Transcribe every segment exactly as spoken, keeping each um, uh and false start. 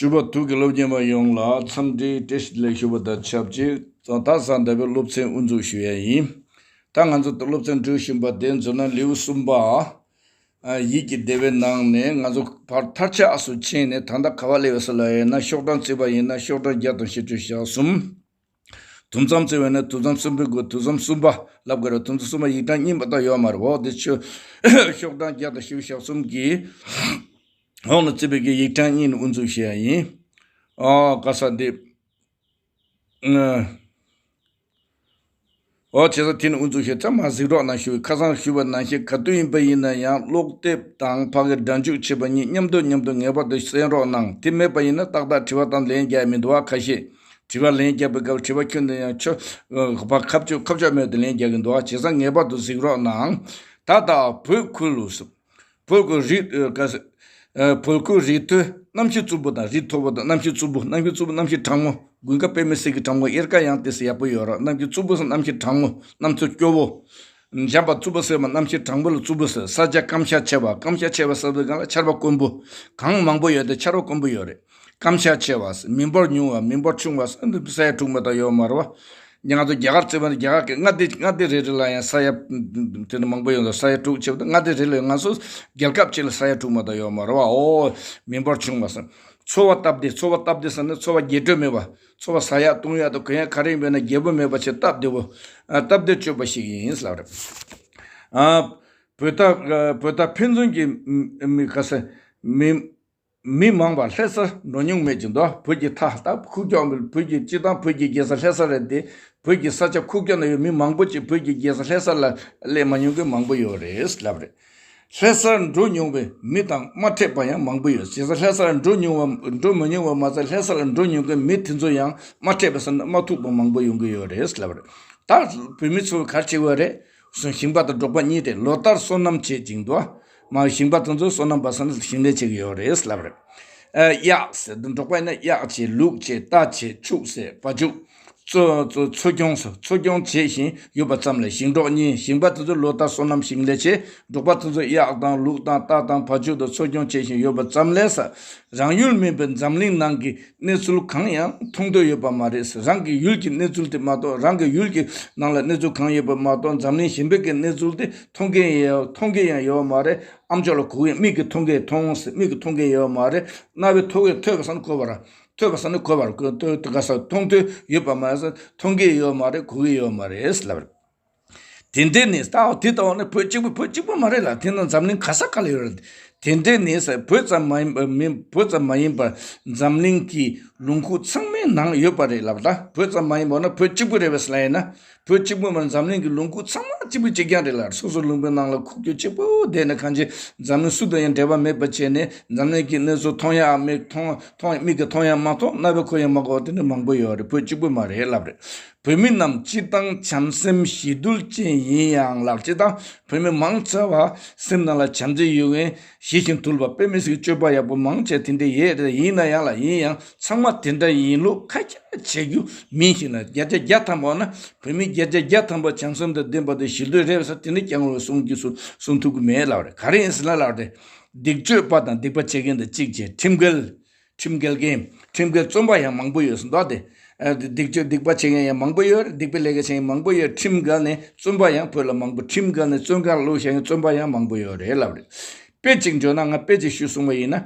སྤྲུལ་པ་ཐུགས་ཀྱི་སློབ་སྦྱོང་བ་ཡོངས་ལ་འཚམས་འདྲིའི་བཀྲ་ཤིས་བདེ་ལེགས་ཞུ་བ་དང་ཆབས་ཅིག་ད་གཟའ་ཟླ་བའི་སློབ་ཚན་དབུ་འཛུགས་ཞུ་ཡ་ཡིན། ད་ང་ཚོ་སློབ་ཚན་འགྲོ་བཞིན་པ་དེ་མཛོད་ན་ལེའུ་གསུམ་པ། ཡིད་ཀྱི་བདེ་བའི་ནང་ནས་ང་ཚོ་བར་མཐར་ཆགས་སུ་ཕྱིན་ནས་ད་ལྟ་ག་བ་སླེབས་ཡོད་ཟེར་ལབ་ཡོད་ན། ཤོག་གྲངས་བརྩིས་པ་ཡིན་ན་ཤོག་གྲངས་བརྒྱ་དང་བཞི་བཅུ་ཞེ་གསུམ། དུམ་མཚམས་བརྩི་བས་ན་དུམ་མཚམས་གསུམ་པའི་སྒོ། དུམ་མཚམས་གསུམ་པ་ལབ་དགོས་རེད། དུམ་མཚམས་གསུམ་པ་ཡིག་གྲངས་གཉིས་མ་གཏོགས་ཡོད་མ་རེད། འོ་དེ་ཆོས་ཤོག་གྲངས་བརྒྱ་དང་བཞི་བཅུ་ཞེ་གསུམ་གྱི་འོག་ནས་བརྩིས་པའི་གི་ཡིག་གྲངས་གཉིས་ནས་དབུ་འཛུགས་བྱེད་ཡ་ཡིན། ཨོ་ག་ས་འདི། ཨ། ཨོ་བྱས་ཙང་དེ་ནས་དབུ་འཛུགས་བྱེད། ཚང་མ་གཟིགས་རོགས་གནང་ཞུ། ཁ་སང་ཞུས་པ་ནང་བཞིན་ག་དུས་ཡིན་པ་ཡིན་ན་ཡང་ཀློག་དེབ་དང་ཕ་གིར་སྒྲ་འཇུག་བྱེད་པ་གཉིས་མཉམ་དུ་མཉམ་དུ་ངེས་པར་དུ་གསན་རོགས་གནང་། དེ་མེད་པ་ཡིན་ན་ཏག་ཏག་དྲི་བ་དང་ལན་རྒྱག་མི་འདུག་བ། ཁ་ཤས་དྲི་བ་ལན་རྒྱག་པའི་སྐབས་དྲི་བ་ཁྱོན་ནས་ཡང་ཆོ་ཨ་ཕ་ཁ་ཕྱོགས་ཁ་ཕྱོགས་མེད་དུ་ལན་རྒྱག་གི་འདུག་བ། བྱས་ཙང་ངེས་པར་དུ་གཟིགས་རོགས་གནང་། ད་ལྟ་བོད་ཁུལ་ལུ་བོད་ཁུལ་རི། ཨ་ག་ས། ཨ་བོད་ཁུལ་རི་མཐོའི་གནམ་གཤིས་རྩུབ་པོ་དང་། རི་མཐོ་པོ་དང་གནམ་གཤིས་རྩུབ་པོ། གནམ་གཤིས་རྩུབ་པོ། གནམ་གཤིས་གྲང་མོ། དགུན་ཁ་དཔེ་མི་སྲིད་ཀྱི་གྲང་མོ། དབྱར་ཁ་ཡང་ཏོག་ཙམ་ཡག་པོ་ཡོད་རེད། གནམ་གཤིས་རྩུབ་པོ་ཟེར་གནམ་གཤིས་གྲང་མོ། གནམ་མཚོ་སྐྱོ་བོ། བྱམས་པ་རྩུབ་པོ་ཟེར་མ། གནམ་གཤིས་གྲང་པོ་ལ་རྩུབ་པོ་ཟེར། ས་ཆ་སྐམ་ཤས་ཆེ་བ། སྐམ་ཤས་ཆེ་བ་ཟེར་དུས་སྒང་ལ་ཆར་པ་དཀོན་པོ། གངས་མང་པོ་ཡོད་དེ་ཆར་པ་དཀོན་པོ་ཡོད་རེད། སྐམ་ཤས་ཆེ་བ། མེ་འབར་ཉུང་བ། མེ་འབར་ཆུང་བ་ཟེར་འདི་ས་ཡ་དྲུག་མ་གཏོགས་ཡོད་མ་རེད་བ། ང་ཚོ་རྒྱ་གར་བརྩིས་པ་ནི་རྒྱ་གར་གྱི་མངའ་སྡེ་མངའ་སྡེ་རེ་རེ་ལ་ཡང་ས་ཡ་དེ་ནི་མང་པོ་ཡོད་འདུག་ས་ཡ་དྲུག་བྱས་པ་དང་མངའ་སྡེ་རེ་ལ་ཡང་ང་ཚོ་རྒྱལ་ཁབ་གཅིག་ལ་ས་ཡ་དྲུག་མ་གཏོགས་ཡོད་མ་རེད་བ། ཨོ་མེ་འབར་ཆུང་བ་ཟེར། འཚོ་བ་སྟབས་བདེ། འཚོ་བ་སྟབས་བདེ་ཟེར་ན་འཚོ་བ་རྒྱས་སྤྲོས་མེད་པ། འཚོ་བ་ཟ་ཡག་བཏུང་ཡག་དང་གོན་ཡག་ག་རེ་ཡིན་པས་ན་རྒྱས་པོ་མེད་པ་བྱས་སྟབས་བདེ་བོ། ཨ་སྟབས་བདེ་སྤྱོད་པ་ཞིག་ཡིན་ལབ་རེད། ཨ་བོད་ད་བོད་ད་ཕན་ཚུན་གྱི་མི་ག་ས་མི། མི་མང་བ་ལྷ་སར་འགྲོ་མྱོང་མེད་ཀྱི་འདུག་བོད་ཀྱི་མཐའ་ད་ཁུག་ཀྱོག་བོད་ཀྱི་སྤྱི་བཏང་བོད་ཀྱི་རྒྱལ་ས་ལྷ་ས་རེད་དེ། བོད་ཀྱི་ས་ཆ་ཁུག་ཀྱོག་ན་ཡོད་མི་མང་པོ་ཅིག་བོད་ཀྱི་རྒྱལ་ས་ལྷ་ས་ལ་སླེབས་མ་མྱོང་མཁན་མང་པོ་ཡོད་རེད་ལབ་རེད། ལྷ་སར་འགྲོ་མྱོང་བའི་མི་དང་མ་འཕྲད་པ་ཡང་མང་པོ་ཡོད། བྱས་ཙང་ལྷ་སར་འགྲོ་མྱོང་བ་འགྲོ་མ་མྱོང་བ་མ་ཚད་ལྷ་སར་འགྲོ་མྱོང་མཁན་མི་དེ་ཚོ་ཡང་མ་འཕྲད་པ་ཟེར་ན་མ་ཐུག་པ་མང་པོ་ཡོང་གི་ཡོད་རེད་ལབ་རེད། ད་བོད་མི་ཚོ་ག་རེ་བྱེད་དགོས་རེད། སོ་ཞིང་པ་དང་འབྲོག་པ་གཉིས་རེད། ལོ་ལྟར་སོ་ནམ་བྱེད་ཅིང་འདུག་མ་ཞིང་པ་དེ་ཚོ་སོ་ནམ་པ་ཟེར་ན་ཞིང་ལས་བྱེད་ཀྱི་ཡོད་རེད་ལབ་རེད། ཨ་གཡག་ཟེར་འདི་འབྲོག་པ་ཡིན་ན་གཡག་བྱེད། ལུག་བྱེད། རྟ་བྱེད། ཕྱུགས་ཟེར་བ་ཕྱུགས། འཚོ་འཚོ་འཚོ་སྐྱོང་ཟེར་འཚོ་སྐྱོང་བྱེད་བཞིན་ཡོད་པ་ཙམ་ལས། ཞིང་འབྲོག་གཉིས། ཞིང་པ་དེ་ཚོ་ལོ་ལྟར་སོ་ནམ་ཞིང་ལས་བྱེད། འབྲོག་པ་དེ་ཚོ་གཡག་དང་ལུག་དང་རྟ་དང་བ་ཕྱུགས་དང་འཚོ་སྐྱོང་བྱེད་བཞིན་ཡོད་པ་ཙམ་ལས་ཟེར། རང་ཡུལ་མིན་པའི་འཛམ་གླིང་ནང་གི་གནས་ཚུལ་གང་ཡང་མཐོང་འདོད་ཡོད་པ་མ་རེད། རང་གི་ཡུལ་གྱི་གནས་ཚུལ་དེ་མ་གཏོགས། རང་གི་ཡུལ་གྱི་ནང་ལ་གནས་ཚུལ་གང་ཡོད་པ་མ་གཏོགས་འཛམ་གླིང་གཞན་པའི་གི་གནས་ཚུལ་དེ་མཐོང་མཁན་ཡང་མཐོང་མཁན་ཡང་ཡོད་མ་རེད། ཨམ་ཅོག་ལ་གོ་གི་མིག་གིས་མཐོང་མཁན་མཐོང་ཟེར་མིག་གིས་མཐོང་མཁན་ཡོད་མ་རེད། རྣ་བས་ཐོས་མཁན་ཐོས་པ་ཟེར་ན་གོ་བ་ར་ཐོས་པ་ཟེར་ན་གོ་བ་ར་གོ་ཐོས་ག་ས་མཐོང་འདོད་ཡོད་པ་མ་རེད། མཐོང་མཁན་ཡོད་མ་རེད། གོ་གི་ཡོད་མ་རེད་ལབ་རེད། དེ་འདྲའི་ནི་ལྟ་བ་དེ་ལྟ་བ་ནི་བོད་གཅིག་པུ་བོད་གཅིག་པུ་མ་རེད་ལ། དེ་ནི་འཛམ་གླིང་ག་ས་ག་ལ་ཡོད་རེད། དེ་འདྲའི་ནི་ས་བོད་ཙམ་མ་ཡིན་པ་མིན་བོད་ཙམ་མ་ཡིན་པར་འཛམ་གླིང་གི་ལུང་ཁུག་ཚང་མའི་ནང་ཡོད་པ་རེད་ལབ། ད་བོད་ཙམ་མ་ཡིན་པ་ན་བོད་གཅིག་པུ་རེད་པས་ལབ་ཡིན་ན། བོད་གཅིག་པུ་མ་འཛམ་གླིང་གི་ལུང་ཁུག་ཚང་མ་གཅིག་པུ་གཅིག་རྐྱང་རེད་ལ། སོ་སོ་ལུང་པའི་ནང་ལ་ཁུག་ཀྱོག་གཅིག་པུ་བསྡད་ནས་གང་ཅི་འཛམ་གླིང་སུ་དང་ཡང་འབྲེལ་བ་མེད་པ་བྱས་ནས་འཛམ་གླིང་གི་གནས་ཚུལ་མཐོང་ཡག་མིག་མཐོང་མཐོང་མིག་གིས་མཐོང་ཡག་མ་མཐོང་རྣ་བས་གོ་ཡག་མ་གོ་དེ་འདྲ་མང་པོ་ཡོད་རེད། བོད་གཅིག་པུ་མ་རེད་ལབ་རེད། བོད་མི་རྣམས་སྤྱིར་བཏང་བྱམས་སེམས་ཞི་དུལ་ཅན་ཡིན་ཡང་ལ། སྤྱིར་བཏང་བོད་མི་མང་ཆེ་བ་སེམས་ནང་ལ་བྱམས་བརྩེ་ཡོད་མཁན་ཞི་ཞིང་དུལ་བ་དཔེ་མི་སྲིད་སྤྱོད་པ་ཡག་པོ་མང་ཆེ་དེ་འདྲ་ཡོད་རེད། ཡིན་ན་ཡང་ལ་ཡིན་ཡང་ཚང་མ་དེ་འདྲ་ཡིན་ལུགས་ཁ་ཁྱབ་བྱེད་རྒྱུ་མིན་ཞིག་ན་བརྒྱ་ཆ་བརྒྱ་ཐམ་པ་ན་བོད་མི་བརྒྱ་ཆ་བརྒྱ་ཐམ་པ་བྱམས་སེམས་དང་ལྡན་པ་དེ་ཞི་དུལ་རེད་ཟེར་དེ་ནི་ཀྱང་རུང་གསུང་རྒྱུ་སུ་གསུང་ཐུབ་ཀྱི་མེད་ལབ་རེད། ག་རེ་ཡིན་ཟེར་ན་ལབ་རེད། སྡིག་སྤྱོད་པ་དང་སྡིག་པ་བྱེད་མཁན་དང་གཅིག་བྱས་ཁྲིམས་འགལ། ཁྲིམས་འགལ་མཁན། ཁྲིམས་འགལ་བཙོན་པ་ཡང་མང་པོ་ཡོད་ཟེར་འདུག་སྟེ། ཨ་སྡིག་སྤྱོད་སྡིག་པ་བྱེད་མཁན་ཡང་མང་པོ་ཡོད་རེད། སྡིག་པའི་ལས་ཀ་བྱེད་མཁན་མང་པོ་ཡོད། ཁྲིམས་འགལ་ནས་བཙོན་པ་ཡང་བོད་ལ་མང་པོ། ཁྲིམས་འགལ་ནས་བཙོན་ཁང་ལ་བླུགས་བཞག་མཁན་བཙོན་པ་ཡང་མང་པོ་ཡོད་རེད་ལབ་རེད། དཔེ་གཅིག་འཇོག་ན་ང་དཔེ་གཅིག་ཞུས་སོང་བ་ཡིན་ན།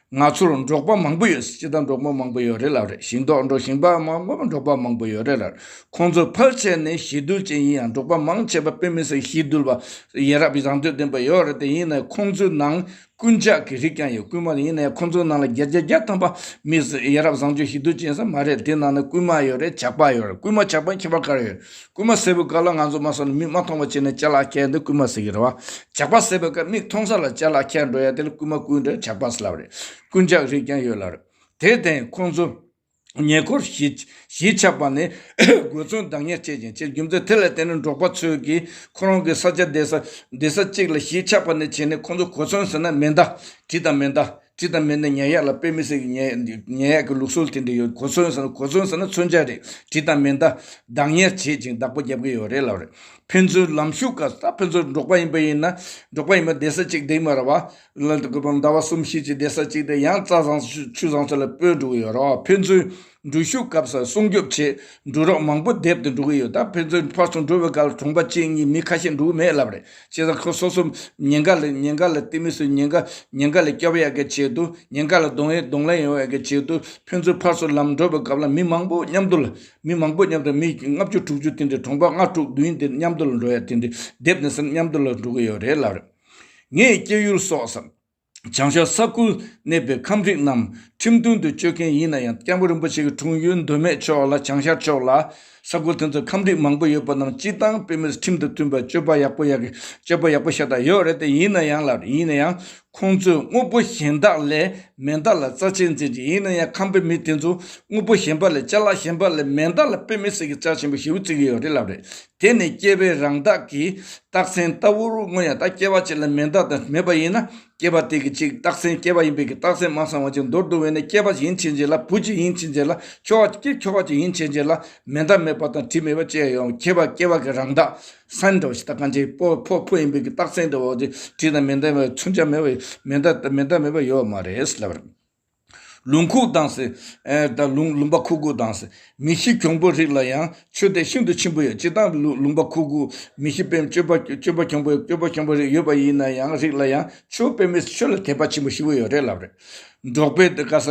ང་ཚོར་འབྲོག་པ་མང་པོ་ཡོད། སྤྱིར་བཏང་འབྲོག་པ་མང་པོ་ཡོད་རེད་ལབ་རེད། ཞིང་འབྲོག་འབྲོག་ཞིང་པ་མང་པོ་འབྲོག་པ་མང་པོ་ཡོད་རེད་ལབ་རེད། ཁོང་ཚོ་ཕལ་ཆེར་ནི་ཞི་དུལ་ཅན་ཡིན་ཡང་འབྲོག་པ་མང་ཆེ་བ་དཔེ་མི་སྲིད་ཞི་དུལ་བ་ཡ་རབས་བཟང་སྤྱོད་ལྡན་པ་ཡོད་རེད་དེ། ཡིན་ན་ཁོང་ཚོའི་ནང་རྐུན་ཇག་གི་རིགས་ཀྱང་ཡོད། རྐུན་མ་ཡིན་ནའི་ཁོང་ཚོའི་ནང་ལ་བརྒྱ་ཆ་བརྒྱ་ཐམ་པ་མི་ཡ་རབས་བཟང་སྤྱོད་ཞི་དུལ་ཅན་ས་མ་རེད། དེ་ནང་ན་རྐུན་མ་ཡོད་རེད། ཇག་པ་ཡོད་རེད། རྐུན་མ་ཇག་པ་ཁྱད་པར་ག་རེ་ཡོད། རྐུན་མ་བསད་པའི་སྐབས་ལ་ང་ཚོ་མ་སོང་ན་མིག་མ་མཐོང་བ་བྱས་ནས་ཅ་ལག་ཁྱེར་འདི་རྐུན་མ་ཟེར་གྱི་རེད་བ། ཇག་པ་བསད་པའི་སྐབས་མིག་མཐོང་ས་ལ་ཅ་ལག་ཁྱེར་འགྲོ་ཡ་དེ་ལ་རྐུན་མ་རྐུན་འདྲ་ཇག་པ་ཟེར་ལབ་རེད། རྐུན་ཇག་རིགས་ཀྱང་ཡོད་ལབ་རེད། དེར་བརྟེན་ཁོང་ཚོ། ཉེ་འཁོར་གཞིས་གཞིས་ཆགས་པ་ནི་གོ་མཚོན་བདག་གཉེར་བྱེད་ཅིང་བྱེད། རྒྱུ་མཚན་དེ་ལ་བརྟེན་ནས་འབྲོག་པ་ཚོས་ཀྱིས་ཁོ་རང་གི་ས་ཆ་བསྡད་ས་བསྡད་ས་གཅིག་ལ་གཞིས་ཆགས་པ་ནས་བྱས་ནས་ཁོང་ཚོ་གོ་མཚོན་ཟེར་ན་མེ་མདའ་གྲི་དང་མེ་མདའ་ གྲི་དང་མེ་མདའ་ཉར་ཡག་ལ་དཔེ་མི་སྲིད་ཀྱི་ཉར་ཉར་ཡག་གི་ལུགས་སྲོལ་དེ་འདྲ་ཡོད། གོ་མཚོན་ཟེར་ན་གོ་མཚོན་ཟེར་ན་མཚོན་ཆ་རེད། གྲི་དང་མེ་མདའ་བདག་གཉེར་བྱེད་ཅིང་བདག་པོ་རྒྱབ་ཀྱི་ཡོད་རེད་ལབ་རེད། ཕན་ཚུན་ལམ་ཞུགས་སྐབས་ད་ཕན་ཚུན་འབྲོག་པ་ཡིན་པ་ཡིན་ན་འབྲོག་པ་ཡིན་པ་བསྡད་ས་གཅིག་བསྡད་མ་རེད་བ། ལ་ཟླ་བ་གསུམ་བཞི་ཅིག་བསྡད་ས་གཅིག་དེ་ཡང་རྩྭ་བཟང་ས་ཆུ་བཟང་ས་ལ་སྤོས་འགྲོ་གི་ཡོད་རེད་བ། ཕན་ཚུན་འགྲུལ་བཞུད་སྐབས་སུ་སྲུང་སྐྱོབ་བྱེད། འགྲོ་རོགས་མང་པོ་བསྡེབས་ཏེ་འགྲོ་གི་ཡོད། ད་ཕན་ཚུན་ཕར་ཚུར་འགྲོ་བའི་སྐབས་ལ་གྲོང་པ་གཅིག་གཉིས་མི་ཁ་ཤས་འགྲོ་གི་མེད་ལབ་རེད། བྱས་ཙང་ཁོ་སོ་སོ་ཉེན་ཁ་ལ་ཉེན་ཁ་ལ་དེ་མི་སུ་ཉེན་ཁ་ཉེན་ཁ་ལ་སྐྱོབ་ཡག་གི་ཆེད་དུ་ཉེན་ཁ་ལ་གདོང་ཡས་གདོང་ལེན་ཡོང་ཡག་གི་ཆེད་དུ་ཕན་ཚུན་ཕར་ཚུར་ལམ་འགྲོ་བའི་སྐབས་ལ་མི་མང་པོ་མཉམ་དུ་ལ་མི་མང་པོ་མཉམ་དུ་མི་ལྔ་བཅུ་དྲུག་ཅུ་དེ་འདྲའི་གྲོང་པ་ལྔ་དྲུག་བདུན་དེ་མཉམ་དུ་ལ་འགྲོ་ཡག་དེ་འདྲའི་བསྡེབས་ནས་སེམས་མཉམ་དུ་ལ་འགྲོ་གི་ཡོད་རེད་ལབ་རེད། ངས་སྐྱེ་ཡུལ་སོགས་སམ། བྱང་ཤར་ས་ཁུལ་གནས་པའི་ཁམས་རིགས་རྣམས་ཁྲིམས་མཐུན་དུ་སྤྱོད་མཁན་ཡིན་ན་ཡང་། སྐྱབས་མགོན་རིན་པོ་ཆེ་གི་འཁྲུངས་ཡུལ་མདོ་སྨད་ཕྱོགས་ལ་བྱང་ཤར་ཕྱོགས་ལ་ས་ཁུལ་དེ་ཚོའི་ཁམས་རིགས་མང་པོ་ཡོད་པ་རྣམས་སྤྱིར་བཏང་དཔེ་མི་སྲིད་ཁྲིམས་དང་མཐུན་པའི་སྤྱོད་པ་ཡག་པོ་ཡག་གི་སྤྱོད་པ་ཡག་པོ་ཤ་སྟག་ཡོད་རེད་དེ། ཡིན་ན་ཡང་ལ་ཡིན་ན་ཡང་ཁོང་ཚོས་དངོས་པོ་གཞན་དག་ལས་མེ་མདའ་ལ་རྩ་ཆེན་འཛིན་གྱི་ཡིན་ན་ཡང་ཁམས་པའི་མི་དེ་ཚོ་དངོས་པོ་གཞན་པ་ལས་ཅ་ལག་གཞན་པ་ལས་མེ་མདའ་ལ་དཔེ་མི་སྲིད་ཀྱི་རྩ་ཆེན་པོ་ཞེ་པོ་བརྩི་གི་ཡོད་རེད་ལབ་རེད། དེ་ནི་སྐྱེས་པའི་རང་རྟགས་ཀྱི་རྟགས་མཚན་ལྟ་བུར་མངོན་ཡང་། ད་སྐྱེས་པ་ཅིག་ལ་མེ་མདའ་དང་མེད་པ་ཡིན་ན་སྐྱེས་པ་དེ་གི་ཅིག་རྟགས་མཚན་སྐྱེས་པ་ཡིན་པའི་གི་རྟགས་མཚན་མ་ཚང་བ་ཅིག་མདོར་བསྡུ་བས་ན་སྐྱེས་པ་ཡིན་ཕྱིན་ཆད་ལ་བུ་ཅིག་ཡིན་ཕྱིན་ཆད་ལ་ཁྱོ་ག་ཅིག་ཁྱོ་ག་ཅིག་ཡིན་ཕྱིན་ཆད་ལ་མེ་མདའ་མེད་པ་དང་གྲི་མེད་པ་ཅི་ཡང་ཡོང་། སྐྱེས་པ་སྐྱེས་པ་གི་རང་རྟགས་སན་འདྲ་བ་ཞིག་ད་གང་ཅིག་ཕོ་ཕོ་ཕོ་ཡིན་པའི་གི་རྟགས་མཚན་འདྲ་བ་ཅིག་གྲི་དང་མེ་མདའ་མེད་མཚོན་ཆ་མེད་པ་མེ་མདའ་མེ་མདའ་མེད་པ་ཡོད་མ་རེད་ལབ་རེད། ལུང་ཁུག་དང་ཟེར། ཨེ་ད་ལུང་ལུང་པ་ཁུག་ཁུག་དང་ཟེར། མི་ཤི་གྱོང་པོ་རིགས་ལ་ཡང་ཆོས་དད་ཤིན་ཏུ་ཆེན་པོ་ཡོད། སྤྱིར་བཏང་ལུ་ལུང་པ་ཁུག་ཁུག་མི་ཤི་དཔེ་སྤྱོད་པ་སྤྱོད་པ་གྱོང་པོ་སྤྱོད་པ་གྱོང་པོ་རིགས་ཡོད་པ་ཡིན་ན་ཡང་རིགས་ལ་ཡང་ཆོས་དཔེ་མི་ཆོས་ལ་དད་པ་ཆེན་པོ་ཞེ་པོ་ཡོད་རེད་ལབ་རེད། འབྲོག་པའི་དེ་ག་ས་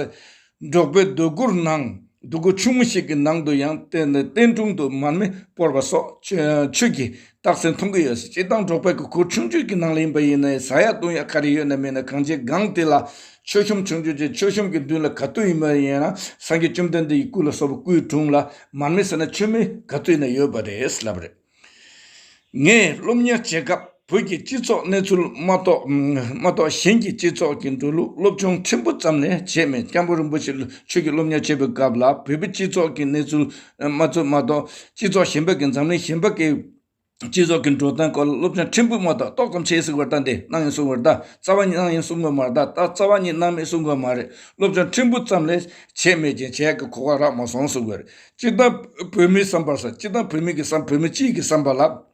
འབྲོག་པའི་རྡོ་གུར་ནང་རྡོ་གུར་ཆུང་ངུ་ཞིག་གི་ནང་དུ་ཡང་བསྟན་བསྟན་དྲུང་དུ་མར་མེ་སྤོར་བ་སོགས་ཆོས་ཆོས་ཀྱི་རྟགས་མཚན་མཐོང་གི་ཡོད། སྤྱིར་བཏང་འབྲོག་པའི་གི་གུར་ཆུང་ཆུང་གི་ནང་ལ་ཡིན་པ་ཡིན་ན་ཟ་ཡག་བཏུང་ཡག་ག་རེ་ཡོད་ན་མེད་ན་གང་ཅིའི་སྒང་དེ་ལ་མཆོད་གཤོམ་ཆུང་ཆུང་ཅིག་མཆོད་གཤོམ་གྱི་མདུན་ལ་ག་དུས་ཡིན་པ་ཡིན་ན་སངས་རྒྱས་བཅོམ་ལྡན་འདས་ཀྱི་སྐུ་ལ་སོགས་པ་སྐུའི་དྲུང་ལ་མར་མེ་ཟེར་ན་མཆོད་མེ་ག་དུས་ཡིན་ན་ཡོད་པ་རེད་ལབ་རེད། ངས་སློབ་གཉེར་བྱེད་སྐབས་བོད་ཀྱི་སྤྱི་ཚོགས་གནས་ཚུལ་མ་གཏོགས་མ་གཏོགས་གཞན་གྱི་སྤྱི་ཚོགས་ཀྱི་འགྲོ་ལུགས་སློབ་སྦྱོང་ཕྲན་བུ་ཙམ་ལས་བྱས་མེད། སྐྱབས་མགོན་རིན་པོ་ཆེ་ཆོས་ཀྱི་སློབ་གཉེར་བྱེད་པའི་སྐབས་ལ་བོད་པའི་སྤྱི་ཚོགས་ཀྱི་གནས་ཚུལ་མ་ཚུལ་མ་གཏོགས་སྤྱི་ཚོགས་གཞན་པ་གི་འཛམ་གླིང་གཞན་པ་གི་སྤྱི་ཚོགས་ཀྱི་འགྲོ་སྟངས་སྐོར་ལ་སློབ་སྦྱོང་ཕྲན་བུ་མ་གཏོགས་ཏོག་ཙམ་བྱས་ཟེར་བར་ད་འདི་གནང་ཡིན་གསུང་བར་ད་རྩ་བ་ཉིད་གནང་ཡིན་གསུང་དགོས་མ་རེད། ད་ད་རྩ་བ་ཉིད་གནང་མེད་གསུང་དགོས་མ་རེད། སློབ་སྦྱོང་ཕྲན་བུ་ཙམ་ལས་བྱས་མེད་ཅིང་བྱས་ཀྱི་གོ་སྐབས་རག་མ་སོང་གསུང་དགོས་རེད། སྤྱིར་བཏང་བོད་མིའི་བསམ་པར་ས་སྤྱིར་བཏང་བོད་མི་གི་བསམ་བོད་མི་སྤྱིའི་གི་བསམ་པ་ལ།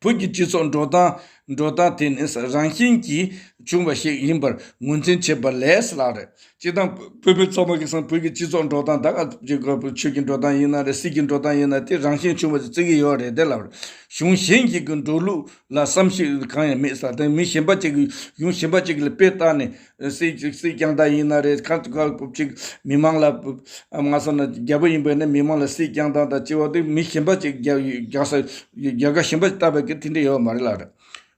བོད་ཀྱི་སྤྱི་ཚོགས་འགྲོ་སྟངས་འགྲོ་སྟངས་དེ་ནི་རང་བཞིན་གྱིས་བྱུང་བ་ཞིག་ཡིན་པར་ངོས་འཛིན་བྱེད་པ་ལས་ལགས་རེད། སྤྱིར་བཏང་བོད་པའི་ཚོགས་པ་གི་སང་བོད་ཀྱི་སྤྱི་ཚོགས་འགྲོ་སྟངས་ད་ག་ཅིག་ཆོས་ཀྱི་འགྲོ་སྟངས་ཡིན་ན་རེད། སྲིད་ཀྱི་འགྲོ་སྟངས་ཡིན་ན་དེ་རང་བཞིན་བྱུང་བ་ཞིག་བརྩི་གི་ཡོད་རེད་དེ་ལགས་རེད། གཞུང་གཞན་ཞིག་གི་འགྲོ་ལུགས་ལ་བསམ་ཤེས་གང་ཡང་མེད་ས་དེ་མི་གཞན་པ་ཅིག་གི་གཞུང་གཞན་པ་ཅིག་གི་ལ་དཔེ་བལྟས་ནས། སྲིད་སྲིད་སྐྱོང་སྟངས་ཡིན་ན་རེད། ཁ་ཁ་ཅིག་མི་མང་ལ་ང་ཚོ་ན་རྒྱལ་པོ་ཡིན་པས་ན་མི་མང་ལ་སྲིད་སྐྱོང་སྟངས་དང་བཅས་པ་དེ་མི་གཞན་པ་ཅིག་རྒྱ་རྒྱ་ས་རྒྱལ་ཁ་གཞན་པ་ཅིག་བཏབ་པའི་གི་དེ་འདྲ་ཡོད་མ་རེད་ལགས་རེད།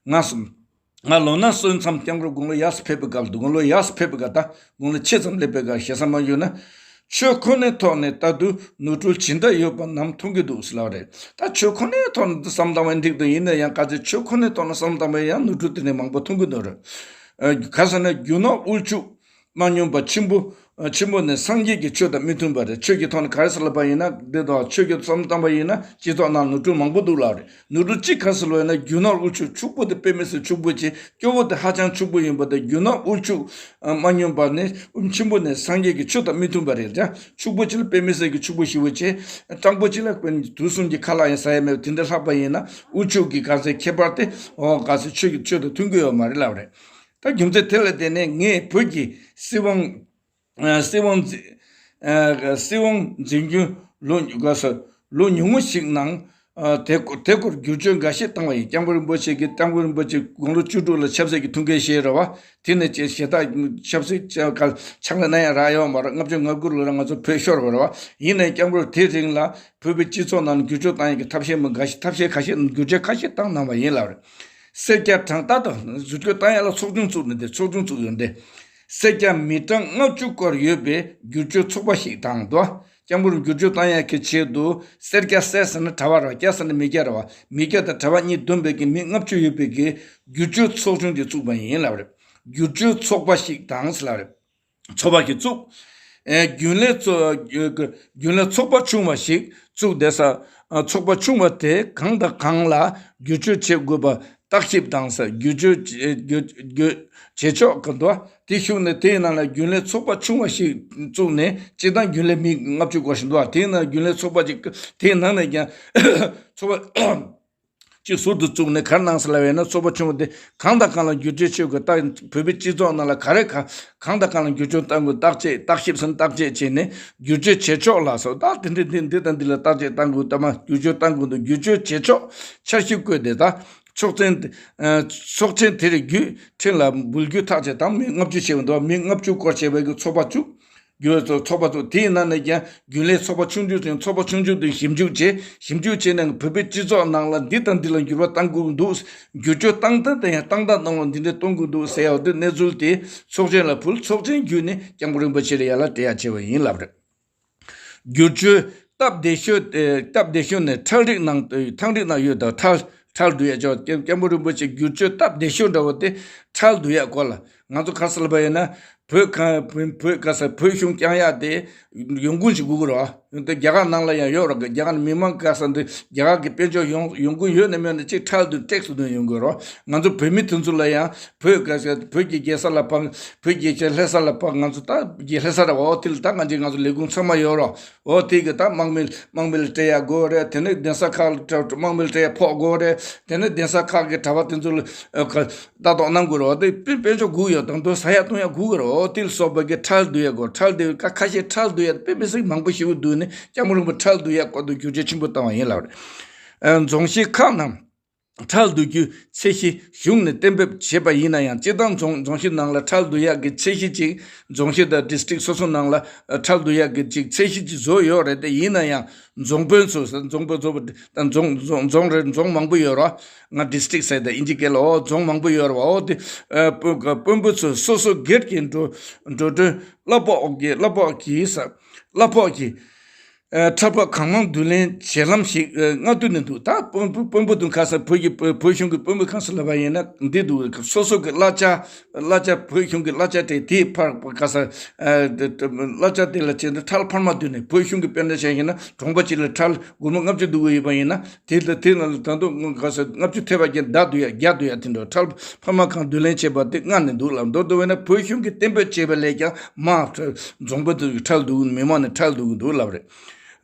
ང་སོ་ང་ལོ་ན་སོན་མཚམས་སྐྱབས་མགོན་དགུང་ལོ་ཡར་སོ་ཕེབས་པའི་སྐབས་དགུང་ལོ་ཡར་སོ་ཕེབས་པའི་སྐབས་ད་དགུང་ལོ་ཆེ་ཙམ་སླེབས་པའི་སྐབས་ཞེ་ས་མ་ཞུས་ན། ཆོས་ཁོ་ནའི་ཐོག་ནས་ལྟ་དུས་ནོར་འཁྲུལ་ཇི་འདྲ་ཡོད་པ་རྣམས་མཐོང་གི་འདུག་ཟེར་ལབ་རེད། ད་ཆོས་ཁོ་ནའི་ཐོག་ནས་བསམ་བཏང་བའི་འགྲིག་འདུག་ཡིན་ན་ཡང་ག་ཚོད་ཆོས་ཁོ་ནའི་ཐོག་ནས་བསམ་བཏང་བའི་ཡང་ནོར་འཁྲུལ་དེ་ནས་མང་པོ་མཐོང་གི་འདུག་རེད། ཨ་ག་ཟེར་ན་རྒྱུ་ནོར་དབུལ་ཕྱུག་མ་སྙོམས་པ་ཆེན་པོ་ཆེན་པོ་ནི་སངས་རྒྱས་ཀྱི་ཆོས་དང་མི་མཐུན་པ་རེད། ཆོས་ཀྱི་ཐོག་ནས་ག་རེ་ཟེར་ལབ་པ་ཡིན་ན་འདི་དང་ཆོས་ཀྱི་བསམ་བཏང་བ་ཡིན་ན་སྤྱི་ཚོགས་ནང་ནོར་འཁྲུལ་མང་པོ་འདུག་ལབ་རེད། ནོར་འཁྲུལ་གཅིག་ག་རེ་ཟེར་ལབ་ཡིན་ན་རྒྱུ་ནོར་དབུལ་ཕྱུག་ཕྱུག་པོ་དེ་དཔེ་མི་སྲིད་ཕྱུག་པོ་ཆེ། སྐྱོ་བོ་དེ་ཧ་ཅང་ཕྱུག་པོ་ཡིན་པ་དང་རྒྱུ་ནོར་དབུལ་ཕྱུག་མ་སྙོམས་པ་ནི་ཆེན་པོ་ནི་སངས་རྒྱས་ཀྱི་ཆོས་དང་མི་མཐུན་པ་རེད་ཀྱང་ཕྱུག་པོ་ཆེ་ལ་དཔེ་མི་སྲིད་ཀྱི་ཕྱུག་པོ་ཞེ་པོ་ཆེ། སྤྲང་པོ་ཆེ་ལ་དཔེ་དུས་གསུམ་གྱི་ཁ་ལག་ཡང་ཟ་ཡ་མེད་པ་དེ་འདྲ་ལྷག་པ་ཡིན་ན་དབུལ་ཕྱུག་གི་ག་ཚོད་ཁྱད་པར་དེ་འོ་ག་ཚོད་ཆོས་ཀྱི་ཆོས་དང་མཐུན་གྱི་ཡོད་མ་རེད་ལབ་རེད། ད་རྒྱུ་མཚན་དེ་ལ་བརྟེན་ནས་ངས་བོད་ཀྱི་སྲིད་དབང་། ཨ་སྲིད་དབང་འཛིན། ཨ་སྲིད་དབང་འཛིན་རྒྱུ་ལོ་ཉུ་ག་ས་ལོ་ཉུང་ངུ་ཞིག་ནང་། ཨ་དེ་སྐོར་དེ་སྐོར་བསྒྱུར་བཅོས་འགའ་ཤས་བཏང་བ་ཡིན། སྐྱབས་མགོན་རིན་པོ་ཆེ་གིས་སྐྱབས་མགོན་རིན་པོ་ཆེ་དགུང་ལོ་བཅུ་དྲུག་ལ་ཆབ་སྲིད་ཀྱི་ཐུགས་འགན་བཞེས་རེད་བ། དེ་ནས་ཅིག་ཞེ་དྲག་ཆབ་སྲིད་ཀྱི་ཕྱག་ལས་གནང་ཡ་རག་ཡོད་མ་རེད། ལྔ་བཅུ་ང་དགུ་ལོ་ལ་ང་ཚོ་བོད་ཤོར་བ་རེད་བ། ཡིན་ནའི་སྐྱབས་མགོན་དེ་རིང་ལ་བོད་པའི་སྤྱི་ཚོགས་ནང་བསྒྱུར་བཅོས་བཏང་ཡ་གི་ཐབས་ཤེས་མི་འགའ་ཤས་ཐབས་ཤེས་ཁ་ཤས་བསྒྱུར་བཅོས་ཁ་ཤས་བཏང་གནང་བ་ཡིན་ལབ་རེད། སེར་སྐྱ་གྲངས་ལྟར་དུ་བསྒྱུར་བཅོས་བཏང་ཡ་ལ་ཚོགས་ཆུང་བཙུགས་ནས་དེ་ཚོགས་ཆུང་བཙུགས་ཡོད་འདི། སེར་སྐྱ་མི་གྲངས་ལྔ་བཅུ་སྐོར་ཡོད་པའི་བསྒྱུར་བཅོས་ཚོགས་པ་ཞིག་དང་དུ། སྐྱབས་མགོན་བསྒྱུར་བཅོས་བཏང་ཡག་གི་ཆེད་དུ་སེར་སྐྱ་སེར་ཟེར་ན་གྲྭ་པ་རེད་བ། སྐྱ་ཟེར་ན་མི་སྐྱ་རེད་བ། མི་སྐྱ་དང་གྲྭ་པ་གཉིས་བསྡོམས་པའི་གི་མི་ལྔ་བཅུ་ཡོད་པའི་གི་བསྒྱུར་བཅོས་ཚོགས་ཆུང་དེ་བཙུགས་པ་ཡིན་ལབ་རེད། བསྒྱུར་བཅོས་ཚོགས་པ་ཞིག་དང་ཟེར་ལབ་རེད། ཚོགས་པ་ཞིག་བཙུགས། ཨེ་རྒྱུན་ལས་ཚོ་རྒྱུན་ལས་ཚོགས་པ་ཆུང་བ་ཞིག་བཙུགས་བསྡད་ས། ཚོགས་པ་ཆུང་བ་དེ་གང་དང་གང་ལ་བསྒྱུར་བཅོས་བྱེད་དགོས་པ་བརྟག་ཞིབ་དང་ཟེར། བསྒྱུར་བཅོས་བྱེད་བསྒྱུར་བསྒྱུར་བྱེད་ཕྱོགས་ག་འདུག་དེ་ཞུགས་ནས་དེའི་ནང་ལ་རྒྱུན་ལས་ཚོགས་པ་ཆུང་བ་ཞིག་བཙུགས་ནས་སྤྱིར་བཏང་རྒྱུན་ལས་མི་ལྔ་བཅུ་སྐོར་ཞིག་འདུག་དེའི་ནང་རྒྱུན་ལས་ཚོགས་པ་ཅིག་དེའི་ནང་ནས་ཀྱང་ཚོགས་པ་གཅིག་ཟུར་དུ་བཙུགས་ནས་ག་རེ་གནང་ཟེར་ལབ་ཡོད་ན། ཚོགས་པ་ཆུང་བ་དེ་གང་དང་གང་ལ་བསྒྱུར་བཅོས་བྱེད་དགོས། ད་བོད་པའི་སྤྱི་ཚོགས་ནང་ལ་ག་རེ་ག་གང་དང་གང་ལ་བསྒྱུར་བཅོས་གཏང་དགོས། བརྟག་དཔྱད་བརྟག་ཞིབ་ཟིན་བརྟག་དཔྱད་བྱས་ནས་བསྒྱུར་བཅོས་བྱེད་ཕྱོགས་ལ་སོགས། ད་དེ་འདྲ་འདི་འདི་དང་འདི་ལ་བརྟག་དཔྱད་གཏང་དགོས། ད་མ་བསྒྱུར་བཅོས་གཏང་དགོས་འདུག་བསྒྱུར་བཅོས་བྱེད་ཕྱོགས་འཆར་གཞི་བཀོད་དེ། ད་ཚོགས་ཆེན་ཨ་ཚོགས་ཆེན་དེ་རིང་བརྒྱུད་འཕྲིན་ལ་འབུལ་རྒྱུ་ཐག་བཅད་དང་། མི་ལྔ་བཅུ་བྱས་པ་འདུག་མི་ལྔ་བཅུ་སྐོར་བྱས་པའི་གི་ཚོགས་པ་བཅུ། རྒྱུ་ཚོགས་པ་ཚོ་དེའི་ནང་ནས་ཀྱང་རྒྱུན་ལས་ཚོགས་པ་ཆུང་ཆུང་ཅན། ཚོགས་པ་ཆུང་ཆུང་དུ་ཞིབ་འཇུག་བྱས། ཞིབ་འཇུག་བྱས་ནས་བོད་པའི་སྤྱི་ཚོགས་ནང་ལ་འདི་དང་འདི་ལ་འགྱུར་བ་གཏང་དགོས་འདུག་བསྒྱུར་བཅོས་བཏང་སྟངས་དེ་ཡང་བཏང་སྟངས་གཏོང་ལུགས་འདི་འདྲ་གཏོང་དགོས་འདུག་ཟེར་ཡག་དེ་གནས་ཚུལ་དེ་ཚོགས་ཆེན་ལ་ཕུལ། ཚོགས་ཆེན་བརྒྱུད་ནས་སྐྱབས་མགོན་རིན་པོ་ཆེ་ལ་ཡར་ལ་སྤྲད་ཡག་བྱས་པ་ཡིན་ལབ་རེད། བསྒྱུར་བཅོས་སྟབས་བདེ་ཤོས་ཨེ་སྟབས་བདེ་ཤོས་ནི་ཁྲལ་རིགས་ནང་ཨེ་ཐང་རིགས་ནང་ཡོད་དང་། ཁྲལ་ཁྲལ་བསྡུ་ཡག་ཅོག་སྐྱབས་སྐྱབས་མགོན་རིན་པོ་ཆེ་བསྒྱུར་བཅོས་སྟབས་བདེ་ཤོས་འདྲ་བོ་དེ་ཁྲལ་བསྡུ་ཡག་སྐོར་ལ། ང་ཚོ་ག་རེ་ཟེར་ལབ་པ་ཡིན་ན། བོད་ག་བོད་བོད་ག་ས་བོད་གཞུང་བསྐྱང་ཡག་དེ་ཡོང་ཁུངས་ཤིག་དགོས་ཀྱི་རེད་བ། དེ་རྒྱ་གར་ནང་ལ་ཡང་ཡོད་རེད། རྒྱ་གར་མི་མང་ག་ས་འདི་རྒྱ་གར་གྱི་དཔལ་འབྱོར་ཡོང་ཡོང་ཁུངས་ཡོད་ན་མེད་ན་ཅིག་ཁྲལ་དུ་ཏེག་སི་འདོན་ཡོང་གི་རེད་བ། ང་ཚོ་བོད་མི་དེ་ཚོ་ལ་ཡང་བོད་ག་ས་བོད་ཀྱི་རྒྱལ་ས་ལ་ཕངས། བོད་ཀྱི་ལྷ་ས་ལ་ཕངས། ང་ཚོ་ད་རྒྱལ་ལྷ་ས་རེད་བ། འོ་དེ་ལ་ད་ང་ཚོ་ང་ཚོ་ལས་ཁུངས་ཚང་མ་ཡོད་རེད་བ། འོ་དེ་གི་ད་དམག་མི་དམག་མི་ལ་སྤྲད་ཡག་དགོས་རེད། དེ་ནས་གདན་ས་ཁག་ལ་སྤྲད་དམག་མི་ལ་སྤྲད་ཡག་ཕོགས་དགོས་རེད། དེ་ནས་གདན་ས་ཁག་གི་གྲྭ་པ་དེ་ཚོ་ལ་ཨ་ཁ་ལྟ་རྟོག་གནང་དགོས་རེད་བ། དེ་དཔེ་དཔེ་འཇོག་དགོས་ཡོད། དང་དུ་ཟ་ཡག་བཏུང་ཡག་དགོས་ཀྱི་རེད་བ། དེ་ལ་སོགས་པ་གི་ཁྲལ་བསྡུ་ཡག་དགོས། ཁྲལ་བསྡུ་ཡག་ཁ་ཁ་ཤས་ཁྲལ་བསྡུ་ཡག་དཔེ་མི་སྲིད་མང་པོ་ཞེ་པོ་འདུག་ནས་སྐྱབས་མགོན་རིན་པོ་ཁྲལ་བསྡུ་ཡག་སྐོར་དུ་བསྒྱུར་བཅོས་ཆེན་པོ་བཏང་བ་ཡིན་ལབ་རེད། ཨ་རྫོང་གཞི་ཁག་རྣམས་ཁྲལ་བསྡུ་རྒྱུའི་ཚད་གཞི་གཞུང་ནས་གཏན་འབེབས་བྱས་པ་ཡིན་ན་ཡང་། སྤྱིར་བཏང་རྫོང་རྫོང་གཞི་ནང་ལ་ཁྲལ་བསྡུ་ཡག་གི་ཚད་གཞི་ཅིག་རྫོང་གཞི་དང་ཌི་སི་ཊིག་སོ་སོ་ནང་ལ་ཨ་ཁྲལ་བསྡུ་ཡག་གི་ཅིག་ཚད་གཞི་ཅིག་བཟོས་ཡོད་རེད། དེ་ཡིན་ན་ཡང་རྫོང་དཔོན་ཚོས་རྫོང་དཔོན་ཚོ་དང་རྫོང་རྫོང་རྫོང་རེད། རྫོང་མང་པོ་ཡོད་རེད་བ། ང་ཌི་སི་ཊིག་ཟེར་ཏེ་ཨིན་ཇི་སྐད་ལ། འོ་རྫོང་མང་པོ་ཡོད་རེད་བ། འོ་དེ་ཨ་དཔོན་དཔོན་པོ་ཚོས་སོ་སོ་སྒེར་གྱི་འགྲོ་འགྲོ་གྲོན་གླ་ཕོགས་ཀྱི་གླ་ཕོགས་ཀྱི་ས་གླ་ཕོགས་ཀྱི་ཨ་ཁྲལ་འབབ་གང་མང་བསྡུ་ལེན་བྱེད་ལམ་ཞིག་ཨ་སྔ་དུས་ནས་འདུག་ད་དཔོན་དཔོན་དཔོན་པོ་དང་ཁ་ས་བོད་ཀྱི་བོད་བོད་གཞུང་གི་དཔོན་པོ་ཁ་ས་ལབ་པ་ཡིན་ན་འདི་འདུག་སོ་སོ་གི་གླ་ཆ་གླ་ཆ་བོད་གཞུང་གི་གླ་ཆ་སྤྲད་དེའི་ཕར་ཁ་ས་ཨ་གླ་ཆ་དེ་ལ་བྱས་ཏེ་ཁྲལ་འཕར་མ་བསྡུས་ནས། བོད་གཞུང་གི་དཔེར་ན་བྱས་ཡིན་ན་གྲོང་པ་གཅིག་ལ་ཁྲལ་སྒོར་མོ་ལྔ་བཅུ་བསྡུ་དགོས་ཡོད་པ་ཡིན་ན། དེ་ལ་དེ་ལ་ད་དུང་ཁ་ས་ལྔ་བཅུ་ཐེབས་པ་བརྒྱ་བརྒྱ་བསྡུ་ཡ་དེ་འདྲ། ཁྲལ་འཕར་མ་གང་བསྡུ་ལེན་བྱས་པ་དེ་སྔར་ནས་འདུག་ལབ། མདོར་བསྡུ་བས་ན་བོད་གཞུང་གིས་གཏན་འབེབས་བྱས་པ་ལས་ཀྱང་མང་རྫོང་དཔོན་དུ་ཁྲལ་བསྡུ་མི་མང་ནས་ཁྲལ་བསྡུ་གི་འདུག་ལབ་རེད།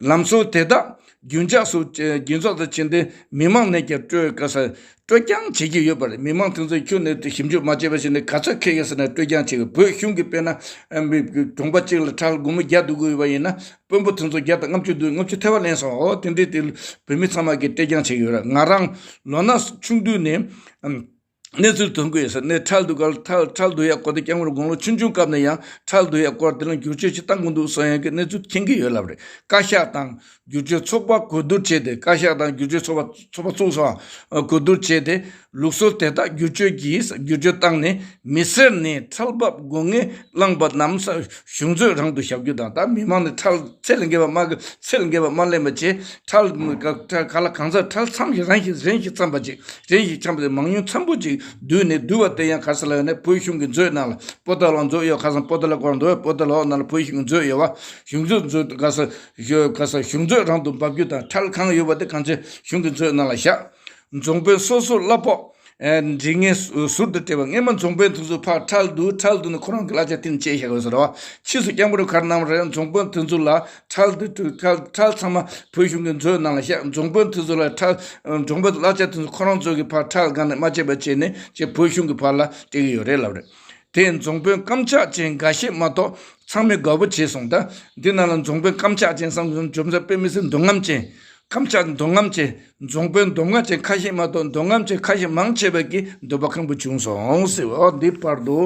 ལམ་སྲོལ་དེ་དག་རྒྱུན་འཇགས་སུ་རྒྱུན་འཇགས་སུ་བྱས་ཏེ་མི་མང་ནས་ཀྱང་སྤྲོད་ག་ས་སྤྲོད་རྐྱང་བྱེད་ཀྱི་ཡོད་པ་རེད། མི་མང་དེ་ཚོས་ཁྱོན་ནས་ཞིབ་འཇུག་མ་བྱས་པ་ཞིག་ནས་ག་ཚོད་ཁེལ་ཡོད་ཟེར་ན་སྤྲོད་རྐྱང་བྱེད་ཀྱི། བོད་གཞུང་གིས་དཔེར་ན་ཨ་མི་གྲོང་པ་གཅིག་ལ་ཁྲལ་སྒོར་མོ་བརྒྱ་བསྡུ་དགོས་ཡོད་པ་ཡིན་ན། དཔོན་པོ་དེ་ཚོ་བརྒྱ་དང་ལྔ་བཅུ་བསྡུས། ལྔ་བཅུ་ཐེབས་པ་ལེན་སོང་། འོ་དེ་འདྲའི་དེ་བོད་མི་ཚང་མ་གིས་སྤྲད་རྐྱང་བྱེད་ཀྱི་ཡོད་རེད། ང་རང་ལོ་ན་ཆུང་དུས་ནས་ཨམ་གནས་ཚུལ་ཐོན་གྱི་ཡོད་ས་ནས། ཁྲལ་བསྡུ་ག་ཁྲལ་ཁྲལ་བསྡུ་ཡག་སྐོར་དེ་སྐྱབས་མགོན་དགུང་ལོ་ཆུང་ཆུང་སྐབས་ནས་ཡང་ཁྲལ་བསྡུ་ཡག་སྐོར་དེ་ལ་བསྒྱུར་བཅོས་ཅིག་གཏང་དགོས་འདུག་གསུང་ཡག་གི་གནས་ཚུལ་མཁྱེན་གྱི་ཡོད་ལབ་རེད། བཀའ་ཤག་དང་བསྒྱུར་བཅོས་ཚོགས་པ་གོ་བསྡུར་བྱས་ཏེ། བཀའ་ཤག་དང་བསྒྱུར་བཅོས་ཚོགས་པ་ཚོགས་པ་བཙུགས་སོང་། གོ་བསྡུར་བྱས་ཏེ། ལུགས་སྲོལ་དེ་དག་བསྒྱུར་བཅོས་ཀྱིས་བསྒྱུར་བཅོས་བཏང་ནས། མི་སེར་ནས་ཁྲལ་འབབ་སྒོ་ལྔའི་བླངས་པ་རྣམས་གཞུང་མཛོད་རང་དུ་བཞག་རྒྱུ་དང་། ད་མི་མང་ནས་ཁྲལ་ཚད་ལས་འགལ་བ་མ་གི་ཚད་ལས་འགལ་བ་མ་ལེན་པ་བྱས། ཁྲལ་ག་ལ་གང་ཚ་ཁྲལ་ཚང་ཞིག་རང་ཞིག་རིན་ཞིག་འཚམ་པ་ཅིག་རིན་ཞིག་འཚམ་པ་ཅིག་མང་ཉུང་འཚམ་པོ་ཅིག་བསྡུས་ནས། བསྡུས་པ་དེ་ཡང་ག་ས་ལ་ཡོད་ན་བོད་གཞུང་གི་མཛོད་ནང་ལ། པོ་ཏཱ་ལ་མཛོད་ཡོད། ཁ་སང་པོ་ཏཱ་ལ་སྐོར་འདུག་པོ་ཏཱ་ལ་ནང་ལ་བོད་གཞུང་གི་མཛོད་ཡོད་བ། གཞུང་མཛོད་མཛོད་ག་ས་ག་ས་གཞུང་མཛོད་རང་དུ་འབབ་རྒྱུ་དང་། ཁྲལ་གང་ཡོད་པ་དེ་གང་ཚེ་གཞུང་གི་མཛོད་ནང་ལ་བཞག་རྫོང་དཔོན་སོ་སོ་གླ་ཕོགས་ཨེ་འབྲི་མཁན་ཟུར་དུ་སྤྲད་པ། སྔས་མ་རྫོང་དཔོན་དེ་ཚོ་ཕར་ཁྲལ་བསྡུ། ཁྲལ་བསྡུ་ནས་ཁོ་རང་གི་གླ་ཆ་དེ་ནས་བཅད་བཞག་ཡོད་ཟེར་བ། ཕྱིས་སུ་སྐྱབས་མགོན་རིན་པོ་ཆེ་ག་རེ་གནང་བ་རེད། རྫོང་དཔོན་དེ་ཚོ་ལ་ཁྲལ་དེ་ཁྲལ་ཁྲལ་ཚང་མ་བོད་གཞུང་གི་མཛོད་ནང་ལ་བཞག་རྫོང་དཔོན་དེ་ཚོ་ལ་ཁྲལ་རྫོང་དཔོན་གླ་ཆ་དེ་ཚོ་ཁོ་རང་ཚོ་གི་ཕར་ཁྲལ་སྒང་ནས་མ་བཅད་པ་བྱས་ནས་ཅེས་བོད་གཞུང་གི་ཕར་ལ་སྤྲད་ཀྱི་ཡོད་རེད་ལབ་རེད། དེ་རྫོང་དཔོན་རྐམ་ཆག་ཅན་འགའ་ཤས་མ་གཏོགས་ཚང་མས་དགའ་པོ་བྱས་སོང་། ད་འདི་ནང་ལ་རྫོང་དཔོན་རྐམ་ཆག་ཅན་བསམ་སོང་། འཇོམས་ས་དཔེ་མི་སྲིད་འདོད་རྔམ་ཅན། རྐམ་ཆག་འདོད་རྔམ་ཅན། རྫོང་དཔོན་འདོད་རྔམ་ཅན་ཁ་ཤས་མ་གཏོགས་འདོད་རྔམ་ཅན་ཁ་ཤས་མང་ཆེ་བ་གིས་འདོད་པ་ཁེངས་པོ་བྱུང་སོང་ཟེར་བ། འོ་འདི་བར་དུ་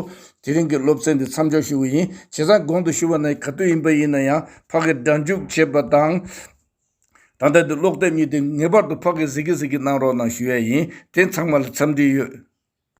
དེ་རིང་གི་སློབ་ཚན་འདི་མཚམས་འཇོག་ཞུ་གི་ཡིན། བྱས་ཙང་གོང་དུ་ཞུ་བ་ནང་ག་དུས་ཡིན་པ་ཡིན་ན་ཡང་ཕ་གི་སྒྲ་འཇུག་བྱེད་པ་དང་། ད་ལྟ་འདི་ཀློག་དེབ་གཉིས་དེ་ངེས་པར་དུ་ཕ་གི་གཟིགས་གི་གཟིགས་གི་གནང་རོགས་གནང་ཞུ་ཡ་ཡིན། དེ་ཚང་མ་ལ་འཚམས་འདྲི་ཡོད།